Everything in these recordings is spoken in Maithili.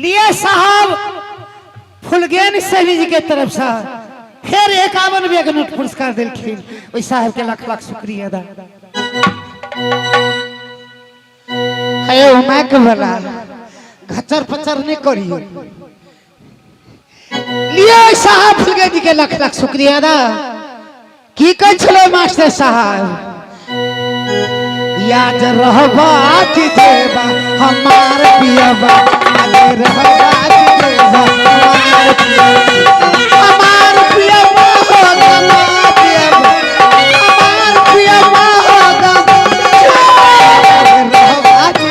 लिए साहब फुलगेन सैनी जी के तरफ से फिर 51 रुपया के नोट पुरस्कार दिलखिन। ओहि साहब के लाख लाख शुक्रिया अदा। हे माइक वाला घचर पचर नहीं करियो। लिए साहब फुलगेन जी के लाख लाख शुक्रिया अदा। की कहै छलै मास्टर साहब? याद रहबा कि देबा हमार पियबा, याद रहबा कि देबा हमार पियबा, हमार पियबा हो हमार पियबा, हमार पियबा हो याद रहबा कि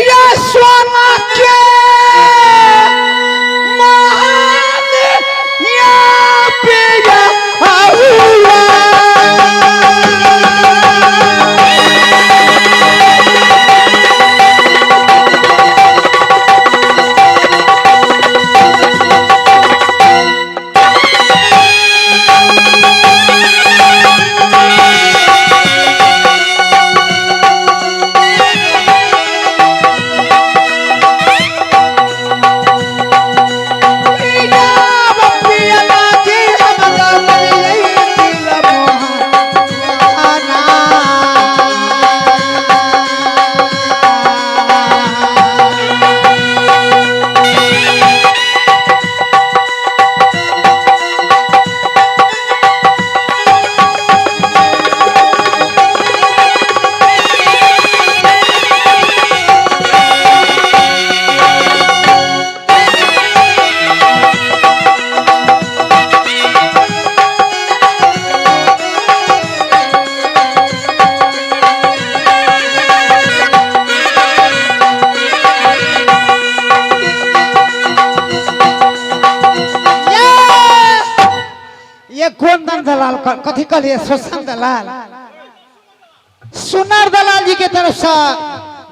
या सोना के महान या पिया हुआ। ये कौन दन दलाल कथी कहलिए? शोषण दलाल सुनार दलाल जी के तरफ से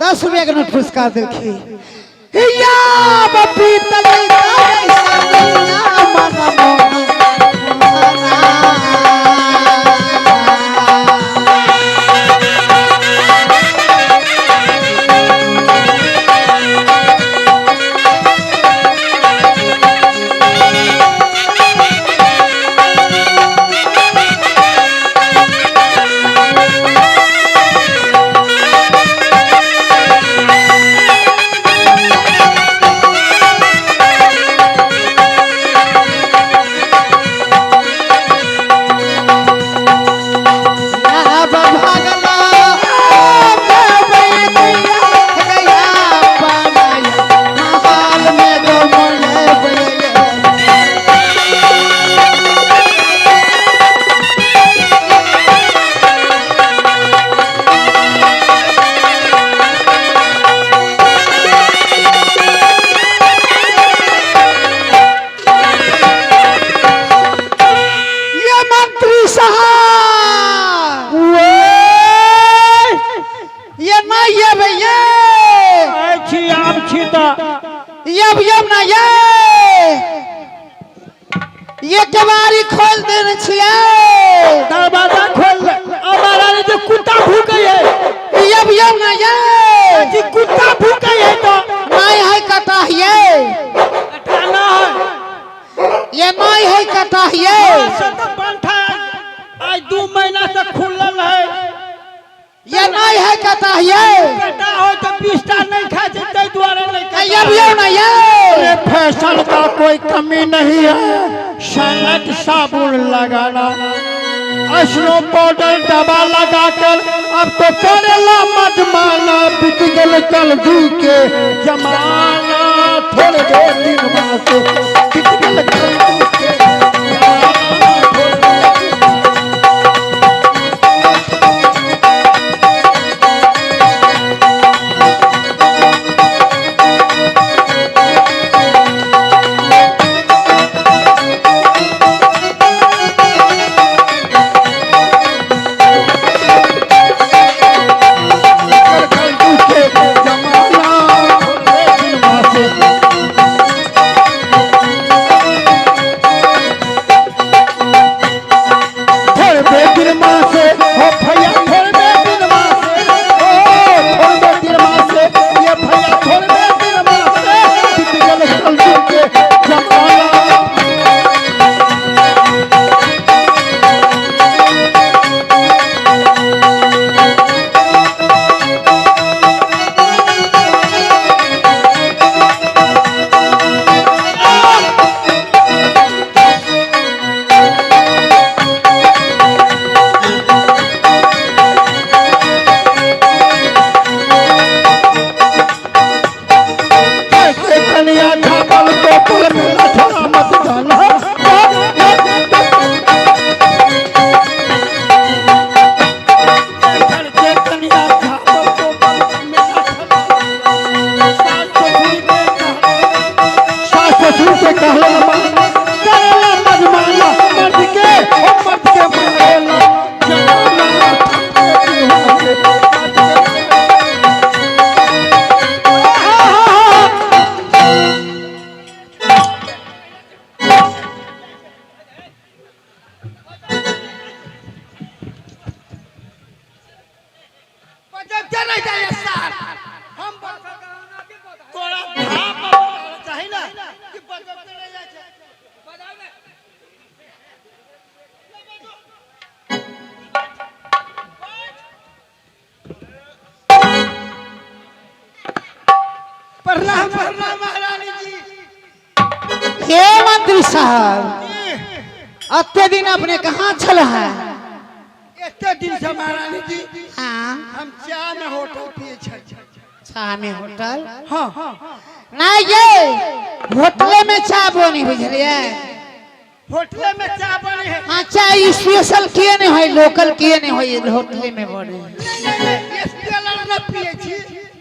10 रुपया के नोट पुरस्कार देखी। या बपी तले मन मोहना। अब भागला गया पानाया महाल में जो मोले बड़े। ये मंत्री साहब ये नहीं ये भैया आइ छी आब छी तऽ ये अब ये ना ये केवाड़ी खोल देने छियै। दरवाजा खोल दे। हमारा जे कुत्ता भूकै है। ये अब ये ना ये जी कुत्ता भूकै है तो नहीं है कटा ये कटा ना है। ये नहीं है कटा ये से तऽ बंद है। आइ 2 महीना से खुलल है। ये नहीं है कटा ये कटा हो तो 20 टा नहीं खाइ छै ताहि दुआरे नहीं कटा। ये अब ये ना ये। अरे फैशन का कोई कमी नहीं है, सनत साबुन लगाना, स्नो पाउडर दवा लगाकर अब तो करेला मजमाना, बीत गल कल के जमाना, थोड़े देर दिन वास्ते बीत गल कल के जमाना, थोड़े देर दिन। बजबते रह जाइए सार। हम तोरा धाप पर चाही ना कि बजबते रह जाइ छै। प्रणाम प्रणाम महारानी जी। हे मंत्री साहब, अते दिन अपने कहाँ छल है? एते दिन से महारानी जी हाँ, हम चाय में होटल पिए छै। चाय में होटल? हाँ। नहीं ये होटले में चाय बनी, बुझलिए? होटले में चाय बने है। हाँ, चाय स्पेशल किए नहीं होई, लोकल किए नहीं होई, होटले में बने। नहीं नहीं नहीं, स्पेशल न पिए छी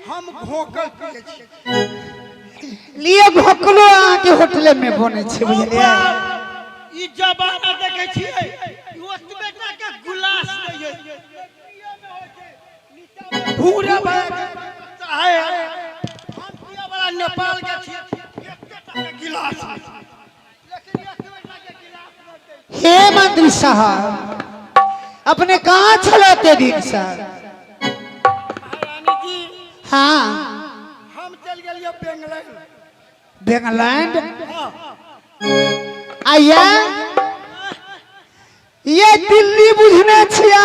हम, घोकल पिए छी। लिए घोकलो अहाँ के होटले में बने छै, बुझलिए? ई जमाना देखे छियै, ई ओतबे टा के गुलास नै है, भूरा वाला के चाहे है। हम पिए वाला नेपाल के छियै, एते टा के गिलास है। लेकिन एतबे टा के गिलास नै दै। हे मंत्री साहब, अपने कहाँ छल दिन सर? महारानी जी। हाँ। हम चल गेलियै बेंगलौर। बेंगलैंड? हाँ। आइया ये दिल्ली बुझने छियै,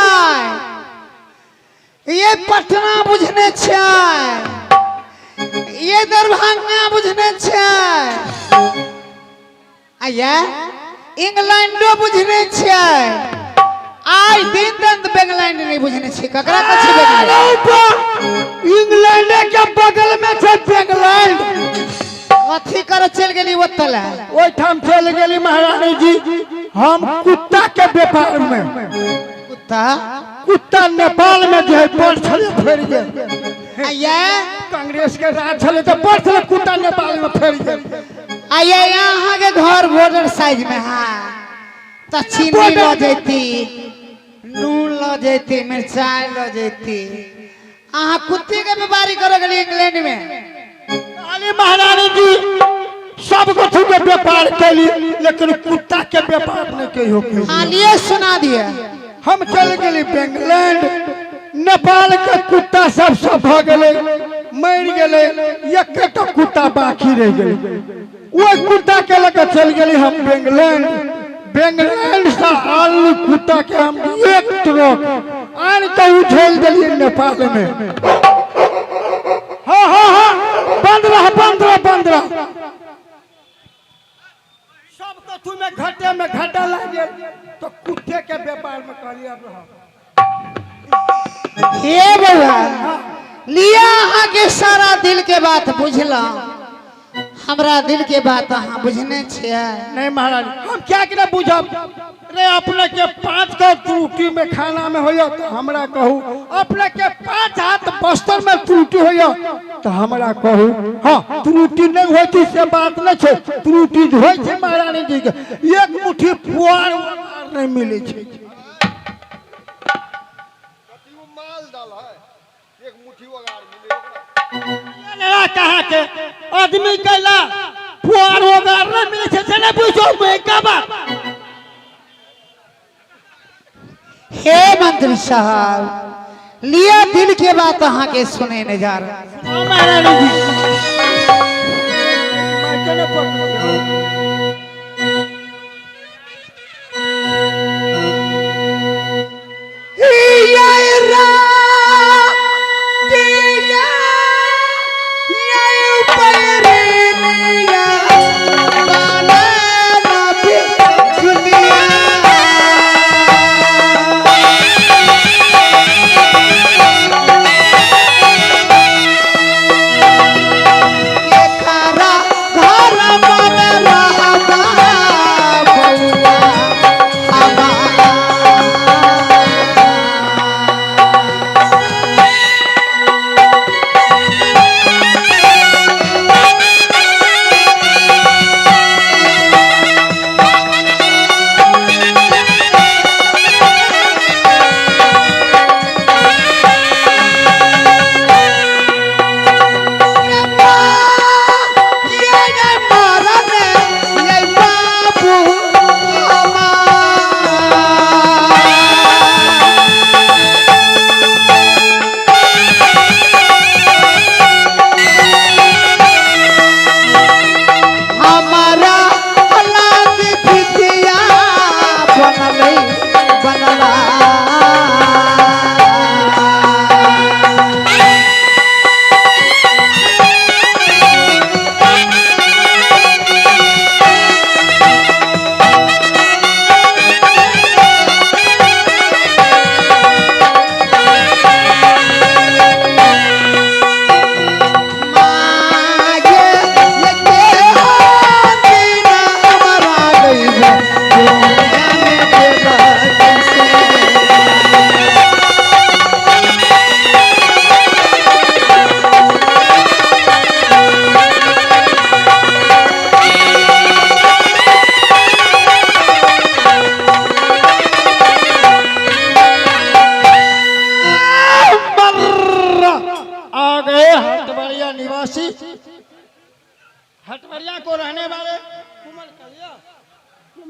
ये पटना बुझने छियै, ये दरभंगा बुझने छियै, आइया इंग्लैंडो बुझने छियै। आइ दिन तक बेंगलैंड नहीं बुझने छियै। ककरा कहै छै बेंगलैंड? इंग्लैंड के बगल में छै बेंगलैंड। कथी करे चलि गेली ओतऽ? ओहिठाम चलि गेली महारानी जी हम कुत्ता के व्यापार में। कुत्ता? कुत्ता नेपाल में जे है बड़ छलै, फैर गेल। आइया कांग्रेस के राज छलै तऽ बड़ छलै कुत्ता, नेपाल में फैर गेल। आइया यहाँ के घर बॉर्डर साइज में है तऽ चीनी लऽ जैती, नून लऽ जैती, मिरचाई लऽ जैती। अहाँ कुत्ते के व्यापारी करे गेली इंग्लैंड में? कहली महारानी जी, सब कथू के व्यापार कैली लेकिन कुत्ता के व्यापार नहीं कहियो कैली। हाँ, लिए सुना दिए। हम चल गेली बेंगलैंड, नेपाल के कुत्ता सब सब भऽ गेलै, मरि गेलै, एकेटा कुत्ता बाकी रहि गेलै। ओहि कुत्ता के लऽ कऽ चलि गेली हम बेंगलैंड। बेंगलैंड से आलू कुत्ता के हम एक ट्रक आनि कऽ उझेल देलियै नेपाल में। हाँ हाँ हाँ, बंद रह, बंद रह, बंद रह। सब कथू में घाटे में घाटा लागि गेल तो कुत्ते के व्यापार में कहलियै अब रह। हे बउआ, लिया अहाँ के सारा दिल के बात बुझला। हमरा दिल के बात अहाँ बुझने छियै? नहीं महाराज, हम क्या कि बुझब रे। अपने के 5 गो त्रुटि में खाना में होइए तो हमरा कहू, अपने के 5 हाथ बस्तर में त्रुटि होइए तो हमरा कहू। हाँ, त्रुटि नहीं होइ छै से बात नहीं छै, त्रुटि होइ छै महारानी जी के, एक मुट्ठी पुआर नहीं मिलै छै। कथी माल दाल है, एक मुट्ठी वगार मिले ओकरा? कहाँ के आदमी कैला पुआर वगार नहीं मिलै छै से नहीं बुझो का बात। हे मंत्री साहब, लिया दिल के बात अहाँ के सुने नहीं जा रहा। हाँ, महारानी जी, मैं केने पकड़ब? घर।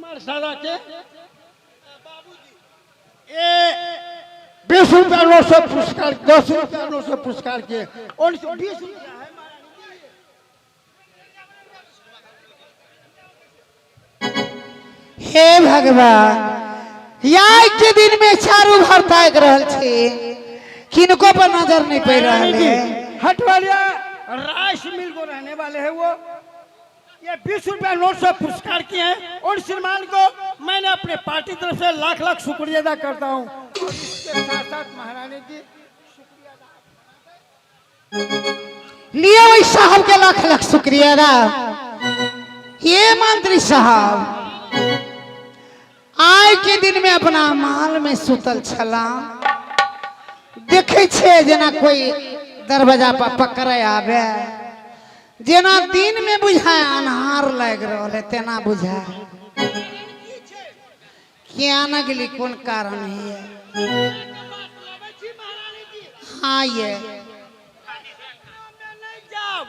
कुमार सादा के ए 20 रुपया नोट से पुरस्कार, 10 रुपया नोट से पुरस्कार किए और 20 रुपया है। हे भगवान, आइ के दिन में चारू भर ताकि रहल छी, किनको पर नजर नहीं पड़ रहल है। हटवालिया राइस मिल को रहने वाले हैं वो। ये 20 रुपया नोट से पुरस्कार किए हैं और श्रीमान को मैंने अपने पार्टी तरफ से लाख लाख शुक्रिया अदा करता हूँ और इसके साथ साथ महारानी जी, लिए ओहि साहब के लाख लाख शुक्रिया अदा। हे मंत्री साहब, आइ के दिन में अपना माल में सुतल छला, देखे छे जेना कोई दरवाजा पर पकड़े आवे। जेना दिन में बुझाए अन्हार लागि रहल है तेना बुझाए। किया न गेली, कोन कारण है? हाँ, ये नहीं जाओ।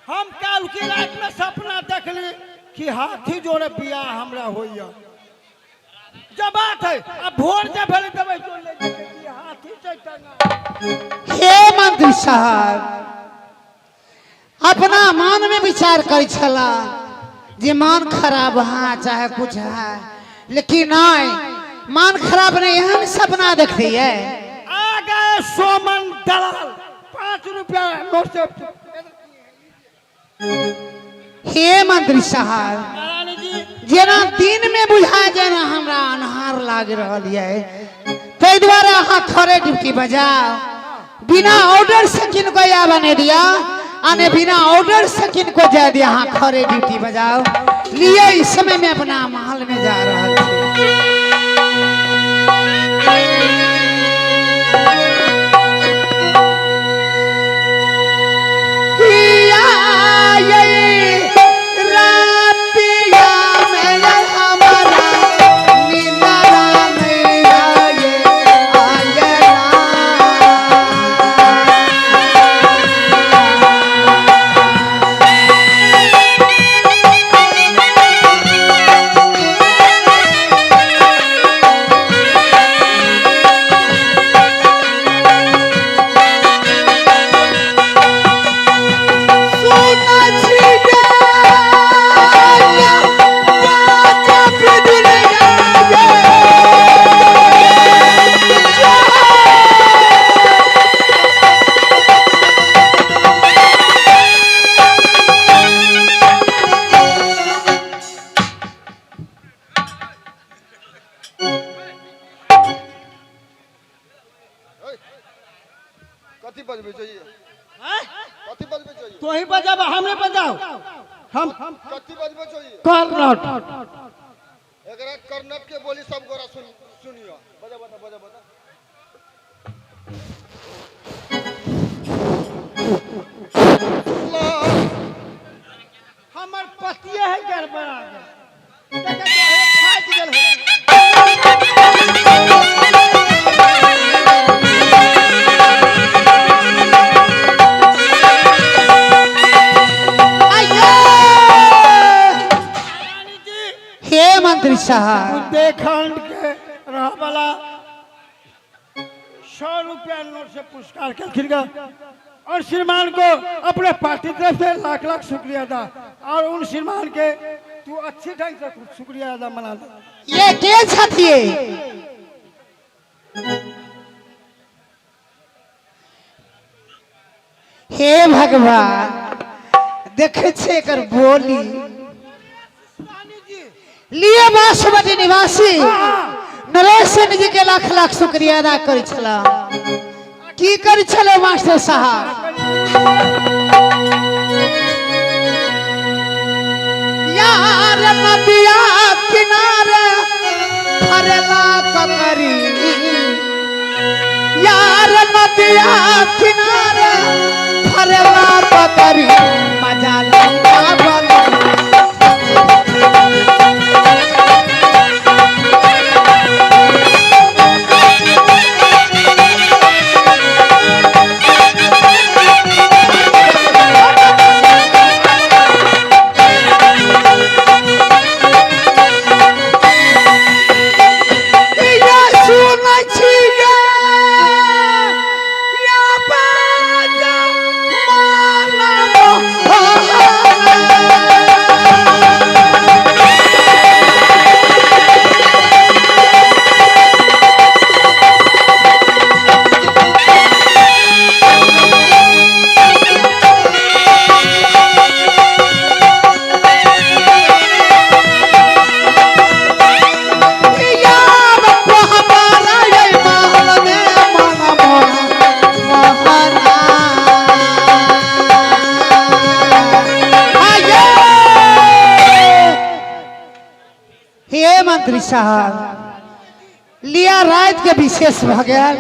हम काल की रात में सपना देखली कि हाथी जोड़े बियाह हमरा होइया। जब बात है, अब भोर जब भेलै तब जोड़ ले देखै छी हाथी छै टंगा। हे मंत्री साहब, अपना मन में विचार करै छला जे मन खराब है चाहे कुछ है, लेकिन नहीं, मन खराब नहीं, एहन सपना देखलिए। आ गए सोमन दलाल, 5 रुपया नोट से। हे मंत्री साहब, महारानी जी, जेना दिन में बुझा जेना हमरा अन्हार लागि रहल ये, ताहि दुआरे अहाँ खड़े ड्यूटी बजाओ। बिना ऑर्डर से किनको आबऽ नहीं दिया, आने बिना ऑर्डर से किनको जाय दिया। अहाँ खड़े ड्यूटी बजाओ। लिए, इस समय में अपना महल में जा रहल छी। या ये रातिया में हमारा नींदरा नहीं आए आए ना। सुना छी गे, बाजा दुनिया ये। कथी बजबै चाहिए? कथी बजबै चाहिए? तो ही बजाब, हम नहीं बजाओ हम। कथी बजबै चाहिए? कर्नट। एकरा कर्नट के बोली सब गोरा सुन सुनियो। बजा बता, बजा बता। हमर पतिये है गड़बड़ा गेल। देखै तो हे फाटि गेल है। आइये। महारानी जी, हे मंत्री साहब, बुंदेलखंड के रह वाला 100 रुपया नोट से पुरस्कार केलखिन ग और श्रीमान को अपने पार्टी तरफ से लाख लाख शुक्रिया अदा और उन श्रीमान के तू अच्छी ढंग से शुक्रिया अदा मना दे। ये के छथिए? हे भगवान, देखे छे एकर बोली। लिए, बासमती निवासी नरेश सेन जी के लाख लाख शुक्रिया अदा करै छला। की करै छले मास्टर साहब? यार नदिया किनारे फरला ककरी, यार नदिया किनारे फरला ककरी, मजा लंका बन। साहब लिया रात के विशेष भ गेल।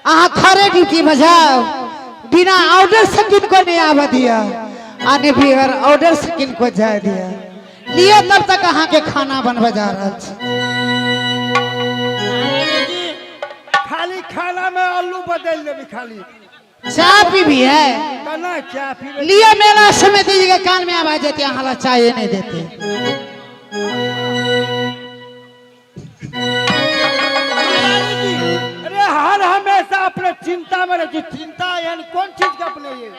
अहाँ खरे ड्यूटी बजाओ, बिना ऑर्डर से किनको नहीं आवा दिया, आने बगैर ऑर्डर से किनको जाए दिया। लिया तब तक अहाँ के खाना बनबे जा रहल छी। खाली खाना में आलू बदल देबी खाली। चाय पीबी है? केना चाय पीबै? लिया मेला समिति जी के कान में आवाज देती, अहाँ ला चाय नहीं देते। अरे हर हमेशा अपने चिंता में रहै छी, चिंता एहन कोन चीज के अपने ये?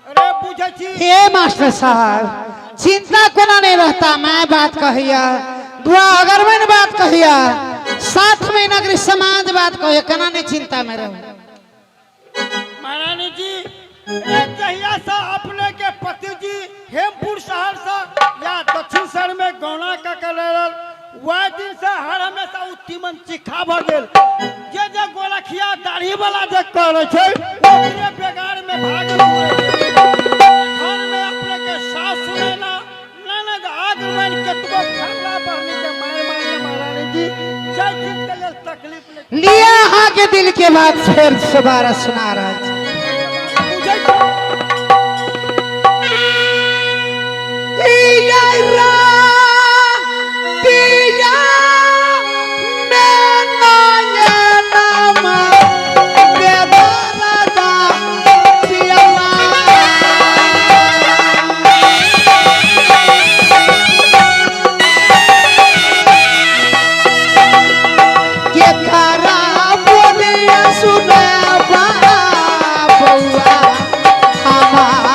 अरे बुझै छी। हे मास्टर साहब, चिंता कोना नहीं रहता? मैं बात कहिया, दुआ अगर मैं बात कहिया, साथ में नगरी समाज बात कहिया, केना नहीं चिंता में रहू? महारानी जी, ए जहिया से अपने के पति जी हेमपुर शहर से या दक्षिण शहर में गौना का कर, वह दिन से हर हमेशा उ तीमन चिखा भ गेल। जे जे गोलखिया दाढ़ी वाला जे करै छै ओकरे बेगार में भागल घुरै छै। घर में अपने के सास सुनैना ननद आग बनि केतबो खरला बहनी के मारि मारि। महारानी जी, जाहि चीज के लेल तकलीफ नहि। लिया अहाँ के दिल के बात फेर दोबारा सुना रहा छी। बुझै छी। पिया पिया में नयनमा बेदरदा पियवा। के खरा बोलिया सुनाबा बउआ हमार।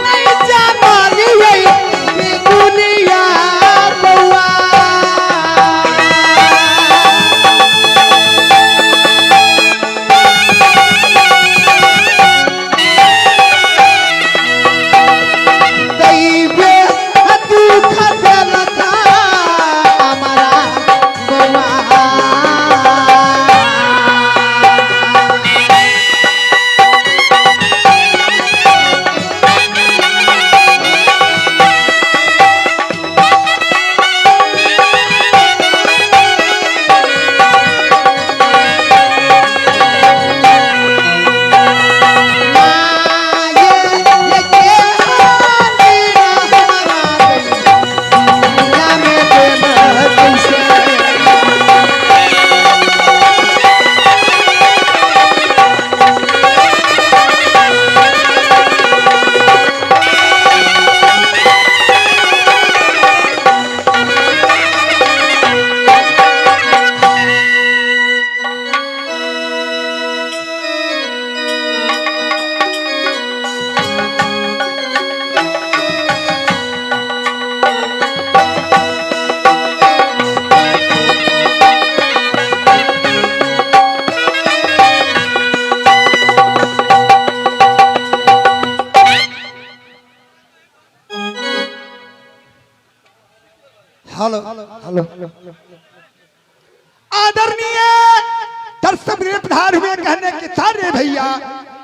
नहीं जानलियै दुनिया बउआ। दैवे दुख देलका हमरा बउआ। हेलो हेलो, आदरणीय दर्शक प्रधान हुए कहने के सारे भैया,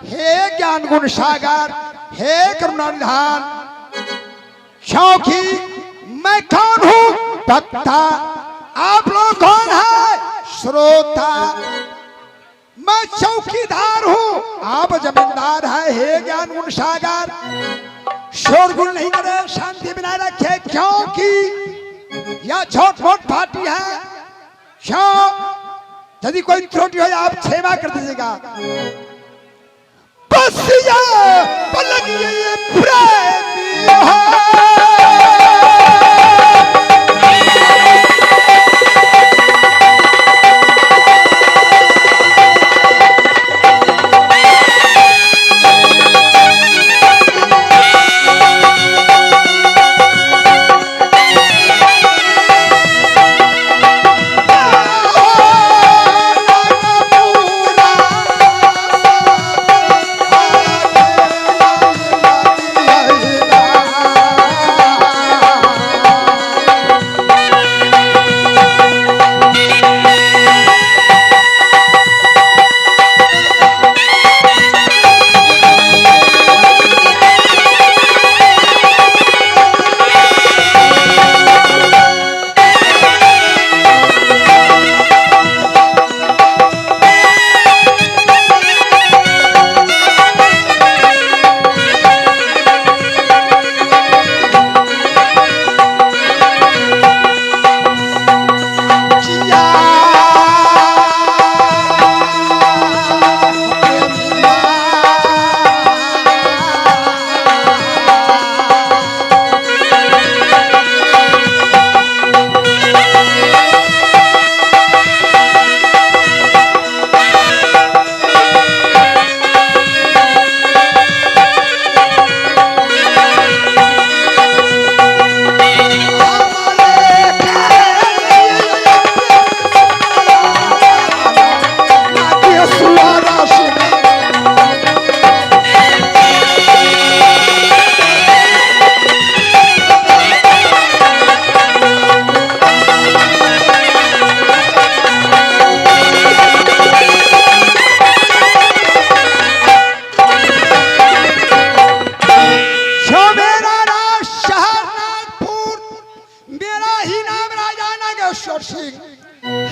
हे ज्ञान गुण सागर, हे करुणा निधान, क्योंकि मैं कौन हूँ? वक्ता। आप लोग कौन है? श्रोता। मैं चौकीदार हूँ, आप जमींदार है। हे ज्ञान गुण सागर, शोरगुल नहीं करे, शांति बनाए रखे, क्योंकि यह छोट मोट पार्टी है। क्यों यदि कोई त्रुटि हो आप क्षमा कर दीजिएगा। बस ये पलक ये प्रेमी है।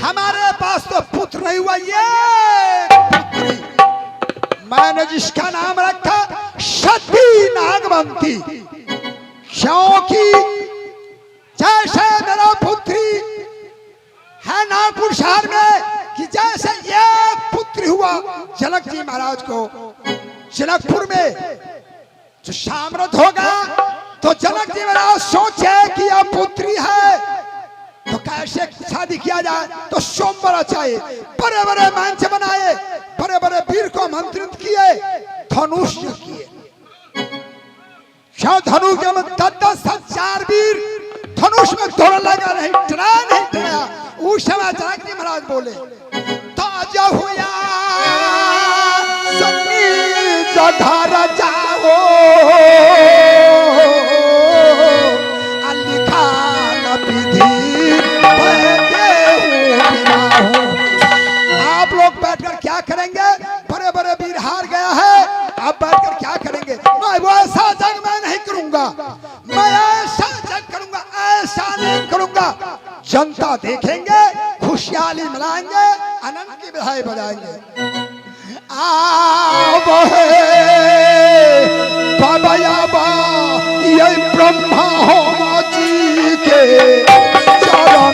हमारे पास तो पुत्र नहीं हुआ, ये पुत्री मैंने जिसका नाम रखा सती नागवंती, क्योंकि जैसे मेरा पुत्री है नागपुर शहर में कि जैसे ये पुत्र हुआ जनक जी महाराज को जनकपुर में जो साम्राज्य होगा, तो जनक जी महाराज सोचे कि यह पुत्री है तो कैसे शादी किया जाए, तो सोमवार चाहिए, बड़े बड़े मंच बनाए, बड़े बड़े वीर को आमंत्रित किए, धनुष किए। क्या धनुष के दस दस चार वीर धनुष में दौड़ लगा नहीं, डरा नहीं डरा। उस समय जनक जी महाराज बोले ताजा हुआ सन्नी जधारा जाओ लिखा न विधि। आप लोग बैठकर क्या करेंगे? बड़े बड़े वीर हार गया है, आप बैठकर क्या करेंगे? मैं वो ऐसा जंग मैं नहीं करूंगा, मैं ऐसा जंग करूंगा, ऐसा नहीं करूंगा, जनता देखेंगे, खुशहाली मनाएंगे, आनंद की बधाई बजाएंगे। आओ बाबा याबा ये ब्रह्मा हो जी के चरण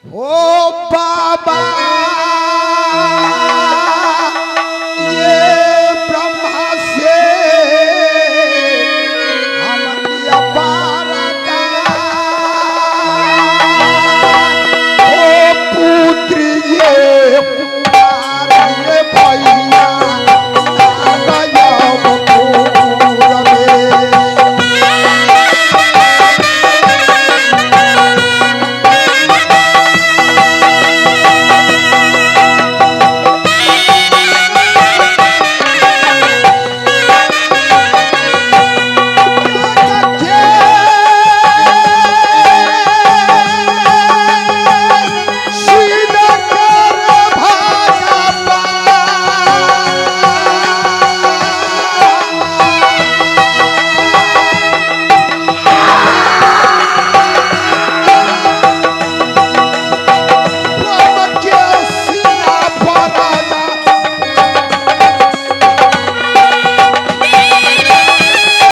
ओ बाबा